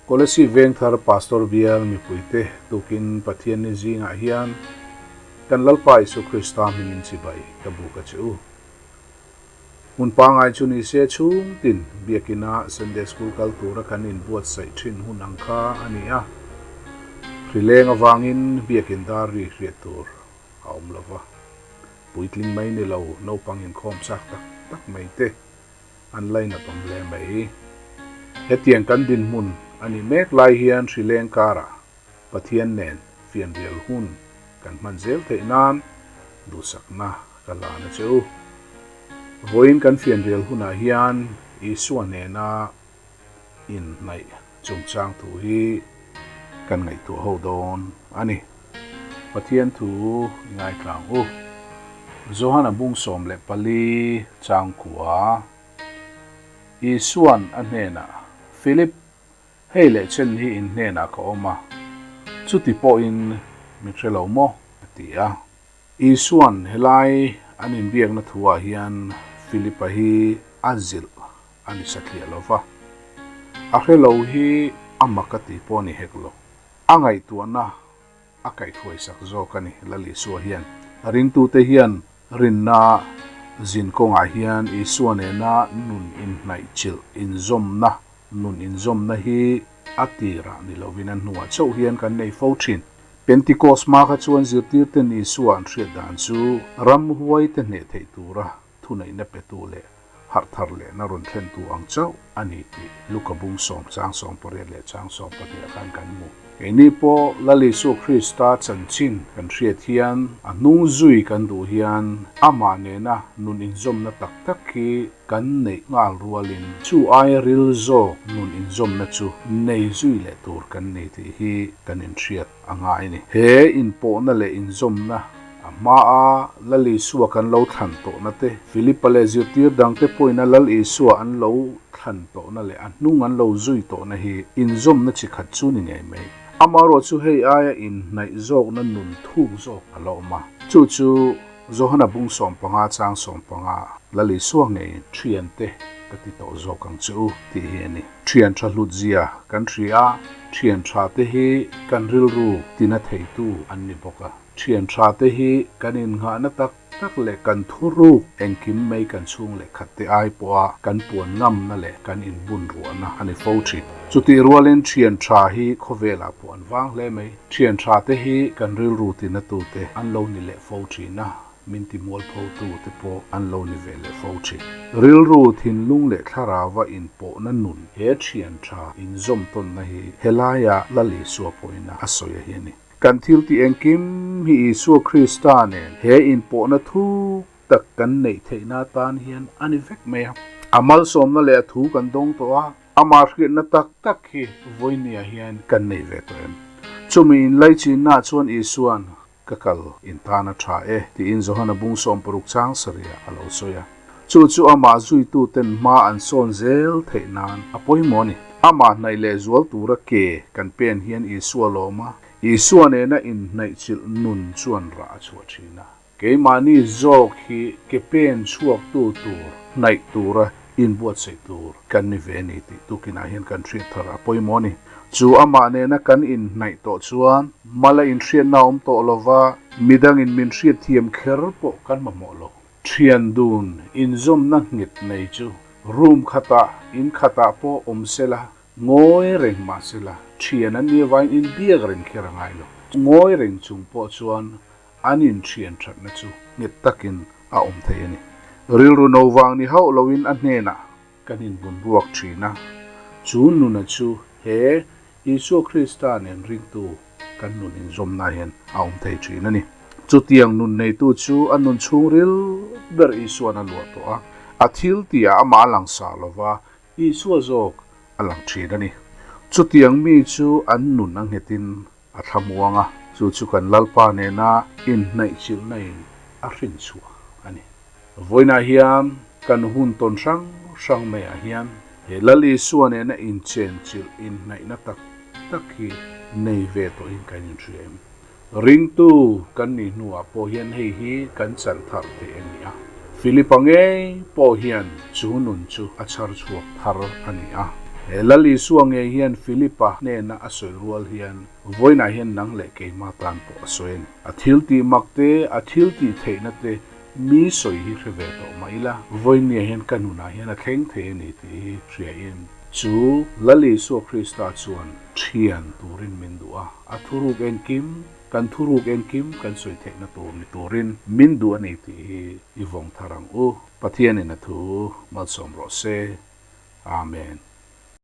Kolasib Vengthar Pastor Bial mipuite tukin Pathianni zingah hian kan Lalpa Isu Krista hmingin chibai ka buk a che u. Hmun pangngai chu ni se chhung tin Biakina Sunday School kal tura kan inbuatsaih thin hun ang kha a ni a. Hrileng avangin Biakin dar ri hriat tur a awm lo va. Puitling mai ni lo naupang inkhawm chak tak tak mai te an lainat awm hle mai. Hetiang kan dinhmun a nih mek lai hian hrileng karah Pathian nen fianrial hun kan hman zel theih nan duhsakna ka la na che u. Vawiin kan fianrial hunah hian Isua hnena inhnaih chungchang thu hi kan ngaihtuah ho dawn a ni. Pathian thu i ngaithla ang u. Johana bung 14 changkua Isua'n a hnenah, Philip, hei leh chen hi in hnenah ka awm a, chuti pawhin mi hre lo maw? a ti a. Isua'n helai an inbiakna thuah hian Philip-a hi a zilh a ni satliah lo va, a hre lo hi a mak a ti pawh a ni hek lo. A ngaihtuahna a kaihhruaisak zawk a ni Lal Isua hian. Ringtute hian rinna zin kawngah hian Isua nena nun inhnaihchilh inzawmna, nun inzawmna hi a tirah ni lovin a hnuah chauh hian kan nei fo thin. Pentikos hma kha chuan zirtirten Isua an hriat dan chu ramhuaite hneh theih tura thuneihna petu leh harh thar lehna rawn thlentu ang chauh a ni tih Luka bung sawm chang 18 leh chang 12 khan kan hmu. Keini pawh Lal Isua Krista chanchin kan hriat hian a hnung zui kan duh hian amah nena nun inzawmna tak tak hi kan neih nghal rualin chu aia ril zawk nun inzawmna chu nei zui leh tur kan nei tih hi kan inhriat a ngai a ni. He inpawhna leh inzawmna a hmaa Lal Isua kan lo thlan tawhna te, Philipa leh zirtir dangte pawhin a Lal Isua an lo thlan tawhna leh a hnung an lo zui tawhna hi inzawmna chi khat chu ni ngei mai. Amaherawh chu hei aia inhnaih zawkna nun thuk zawk a la awm a, chu chu Johana bung 15 chang 15 Lal Isua ngei thiante ka ti tawh zawk ang che u tih hi a ni. Thian tha hlut zia kan hria a, thian tha te hi kan rilru tina theitu an ni bawk a. Thian tha te hi kan innghahna tak tak leh kan thuruk engkim mai kan chhung leh khat te ai pawha kan puan ngamna leh kan inbun ruahna a ni fo thin. Chutih rualin thian tha hi khawvelah pawh an vang hle mai. Thian tha te hi kan rilru tina tute an lo ni leh fo thin a, min ti mualpho tute pawh an lo ni ve leh fo thin. Rilru, thinlung leh thlarauva inpawhna nun he thian tha inzawm tawnna hi helaia Lal Isua pawhin a sawi a hi a ni. Kan thil tih engkim hi Isua Krista nen he inpawhna thuk tak kan neih theihna atan hian a ni vek mai a. A malsawmna leh a thu kan dawng tawh a, amah hriatna tak tak hi vawinia hian kan nei ve tawh em? Chumi inlaichinnaah chuan Isua'n, Ka kal in tan a tha e, tiin Johana bung 60 chang sarihah a lo sawi a. Chu chu amah zuituten hma an sawn zel theih nan a pawimawh a ni. Amah hnaih leh zual tura ke kan pen hian Isua lawm a, Isua nena inhnaihchilh nun chuan rah a chhuah thin a. Keimahni zawk hi ke pen chhuaktu tur hnaih tura inbuatsaih tur kan ni ve a ni tih tukinah hian kan hriat thar a pawimawh a ni. Chu amah nena kan inhnaih tawh chuan mala inhriatna a awm tawh lova, midangin min hriatthiam kher pawh kan mamawh lo. Thian dun inzawmna nghet nei chu room khatah, in khatah pawh awm sela, ngawi reng mah sela, thian an nih avangin inbiak reng kher a ngai lo. Ngawi reng chung pawh chuan an inthian thatna chu nghet takin a awm thei a ni. Rilru no vang ni hauh loin a hnenah kan inbun ruak thin a, chu nuna chu he Isua Krista nen ringtu kan nun inzawmna hian a awm thei thin a ni. Chutiang nun neitu chu a nun chhungril ber Isua'n a luah tawh a, a thil tihah amah a lang sah lo va, Isua zawk a lang thin a ni. Chutiang mi chu an nun a nghetin a thlamuang a, chu chu kan Lalpa nena inhnaihchilhna in a hrinchhuah a ni. Vawiinah hian kan hun tawn hrang hrang maiah hian he Lal Isua nena inchenchilh inhnaihna tak tak hi nei ve tawhin kan inhria em? Ringtu kan nih hnuah pawh hian hei hi kan chan thar thei a ni a. Philipa ngei pawh hian chu nun chu a chhar chhuak thar a ni a. He Lal Isua ngei hian Philipa hnena a sawi rual hian vawiinah hian nang leh keima tan pawh a sawi a ni. A thil tih mak te, a thil tih theihna te mi sawi hi hre ve tawh mah ila, vawiinniah hian ka nunah hian a thleng thei a ni tih hi hriain chu Lal Isua Krista chuan thian turin min duh a, a thuruk engkim, kan thuruk engkim kan sawi theihna tur ni turin min duh a ni tih hi i vawng thar ang u. Pathianin a thu malsawm rawh se. Amen.